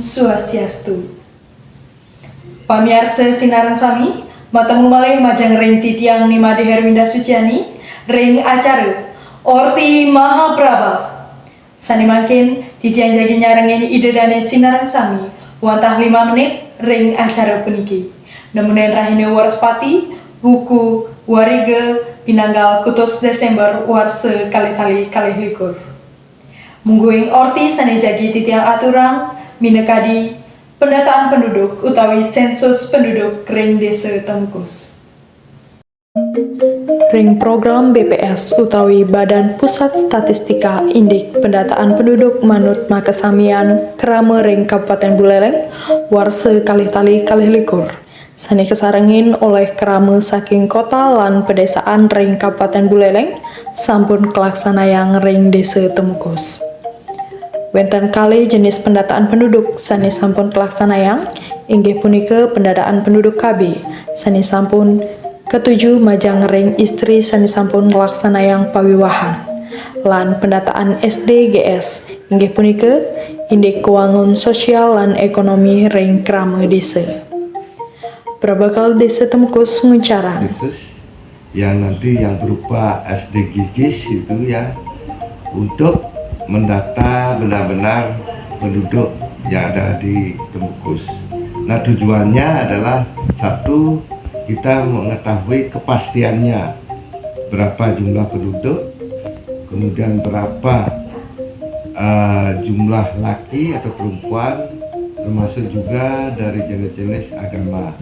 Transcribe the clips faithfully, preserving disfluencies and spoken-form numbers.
Swastiastu. Pamiarsa sinareng sami, matemu malih majeng ring titiang Ni Made Herwinda Suciani ring acara Orti Mahaprabha. Sane mangkin titiang jagi nyarengin Ida Dane sinareng sami wantah lima menit ring acara puniki. Nemonin rahina Wrespati, wuku Wariga, pinanggal kutus Desember warsa kalih tali kalih likur. Mungguing orti sane jagi titiang aturang minakadi pendataan penduduk utawi sensus penduduk ring Desa Temukus. Ring program B P S utawi Badan Pusat Statistika indik pendataan penduduk manut makasamian krama ring Kabupaten Buleleng warsa kalih tali kalih likur, sane kasarengin olih krama saking kota lan pedesaan ring Kabupaten Buleleng, sampun kalaksanayang ring Desa Temukus. Wenten kalih jenis pendataan penduduk sane sampun kalaksanayang, inggih punika pendataan penduduk K B sane sampun katuju majeng ring istri sane sampun nglaksanayang pawiwahan, lan pendataan S D G S, inggih punika indik kawangun sosial lan ekonomi ring krama desa. Prabakel Desa Temukus nguncarang. Khusus yang nanti yang berupa S D G Js itu ya, untuk mendata benar-benar penduduk yang ada di Temukus. Nah, tujuannya adalah satu, kita mengetahui kepastiannya berapa jumlah penduduk, kemudian berapa eh, jumlah laki atau perempuan, termasuk juga dari jenis-jenis agama.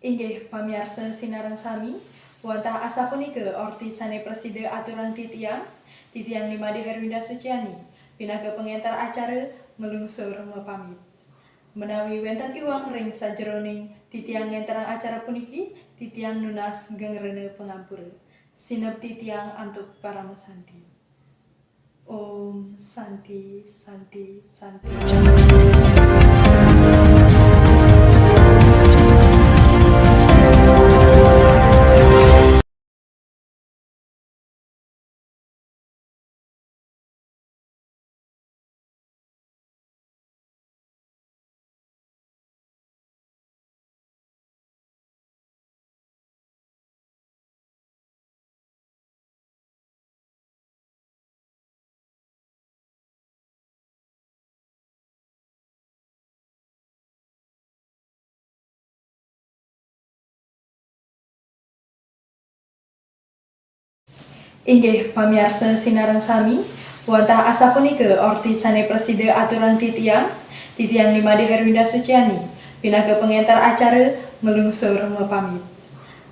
Inggih pamiarsa sinareng sami, wantah asapunika orti sane prasida aturang titiang, titiang Ni Made Herwinda Suciani, pinaka pangenter acara nglungsur mapamit. Menawi wenten iwang ring sajeroning titiang ngenterang acara puniki, titiang nunas geng rena pangampura. Sineb titiang antuk paramasanti. Om Santi, Santi, Santi. Inggih pamiarsa sinareng sami, wantah asapunika orti sane prasida aturang titiang, titiang Ni Made Herwinda Suciani, pinaka pangenter acara nglungsur mapamit.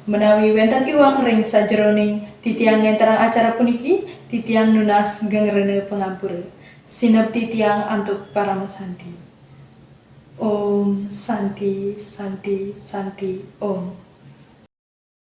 Menawi wenten iwang ring sajeroning titiang ngenterang acara puniki, titiang nunas geng rena pangampura. Sineb titiang antuk paramasanti. Om Santi, Santi, Santi, Om.